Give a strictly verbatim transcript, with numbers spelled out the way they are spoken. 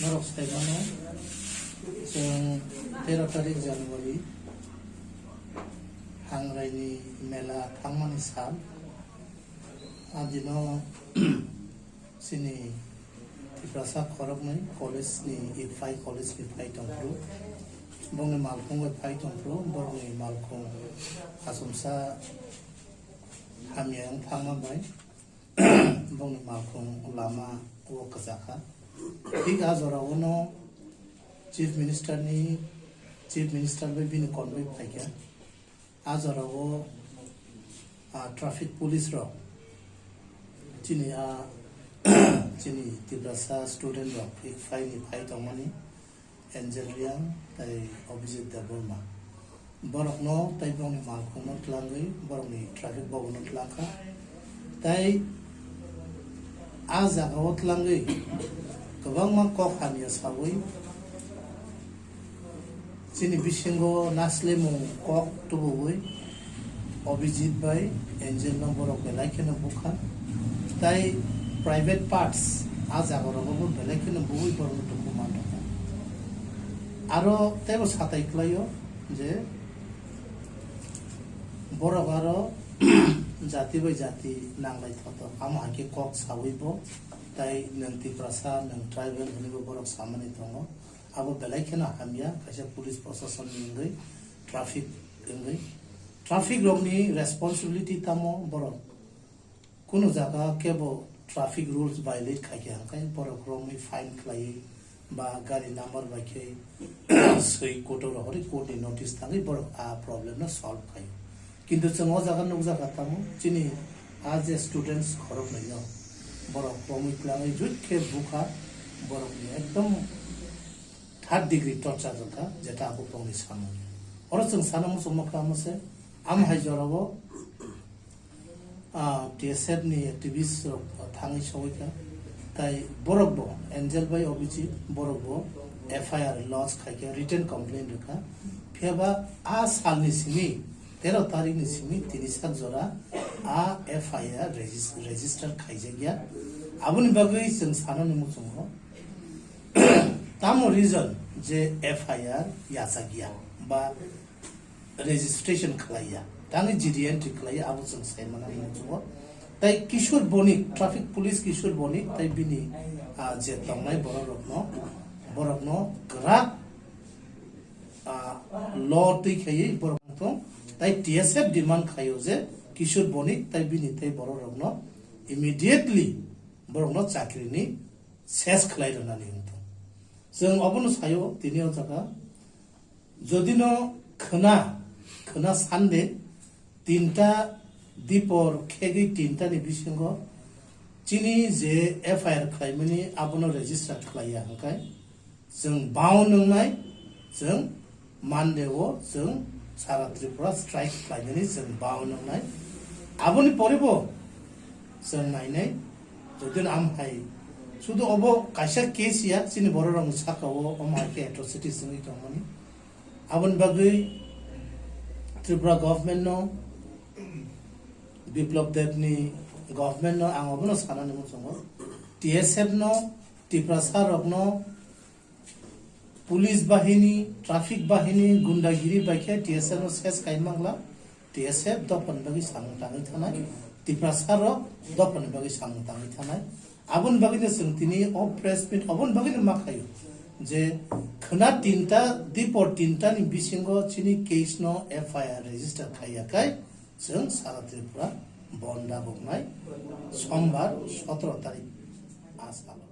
Norok sai mano, chwng tero tarik January, Hangraini mela thangmani sal. A dino chini Tiprasa khoroknwi college ni, I F I college ni phai tongphuru, bongni malkhung bai phai tongphuru, borokni malkhung achomsa hamya wng thangma bai bongni malkhung lama o kwchakha. Thik a jora o no Chief Minister ni, Chief Minister bai bini konwi phaikha. A jora o, ah, traffic police rok chini a, chini Tiprasa student rok I F I ni phai tongmani Angel Reang tei Abhijit Debbarma. Borokno tei borokni malkhungno tlangwi borokni traffic bogono tlangkha. Tei a jagao tlangwi kwbangma kok hamya sawi chini bisingo naslemung kok tubuwi Abhijit bai Angel no borok belai kheno bukha. Tei private parts a jaga rogo bo belai kheno bui borok no dukhu man rokha. Aro teibo satai kwlaio je borok aro jati bai jati nanglai thoto, amo hai khe kok sawi bo, tei nwng Tiprasa, nwng tribal hwnwi bo borok samani tongo. Abo belai kheno hamya, kaisa police proshasonni wngwi, traffic wngwi. Traffic rokni responsibility tamo borok kunu jaga kebo traffic rules violate khaikha hwnkhe borok romwi fine khlaiwi ba gari number bai khe swi kotor rohorwi court ni notice thangwi borok a problem no solve khai. Kintu chwng o jaga nukjakha tamo chini a je students khoroknwi no borok romwi kwlangwi jut khe bukha borokni ekdom third degree torture wngkha, jeta abo bongni samung. Oro chwng sana muchungma kha amo se, amo hai jorao, ah, T S F ni activist rok thangwi sogwi kha. Tai borok bo, Angel bai Abhijit, borok bo F I R lodge khai kha, written complaint rwkha. Phiya ba a salni simi, tero tarikh ni simi tini sak jora a F I R regis-, register khaijak ya. Aboni bagwi chwng sanani muchungo, tamo reason je F I R yachak ya ba registration khlai ya, tangwi G D entry khlai ya, abo chwng sai mano muchungo. Tai Kishore Bonik, traffic police Kishore Bonik, tai bini, ah, je tongnai borok rokno, borokno kwrak, ah, law twi khaiwi borok tong, tai T S F demand khaio je Kishore Bonik tai bini tai borok rokno immediately borokno chakrini ses khlai rwnani wng thung. Chwng obono saio tini o jaga, jodi no khwna, khwna Sunday tinta dipor khegwi tinta ni bisingo chini je F I R khlaimani abono register khlaiya hwnkhe chwng bao nwngnai, chwng Monday o chwng sara Tripura strike khlainani chwng bao nwngnai. Aboni pore bo chwng nainai, jodi no am hai sudu obo kaisa case ya, chini borok rokni saka o omo hai khe atrocities wngwi tongmani. Aboni bagwi Tripura government no, Biplab Deb ni government no ang obono sanani muchungo, T S F no, Tiprasa rokno, police bahini, traffic bahini, gundagiri bai khe T S F no ses kai mangla, T S F dophani bagwi samung tangwi thanai, Tiprasa rok dophani bagwi samung tangwi thanai. Aboni bagwino chwng tini o press meet, aboni bagwino ma khaio je khwna tinta, dipor tinta ni bisingo chini case no F I R register khaiya khai chwng sara Tripura bon da boknai Sombar sotoro tarik a salo.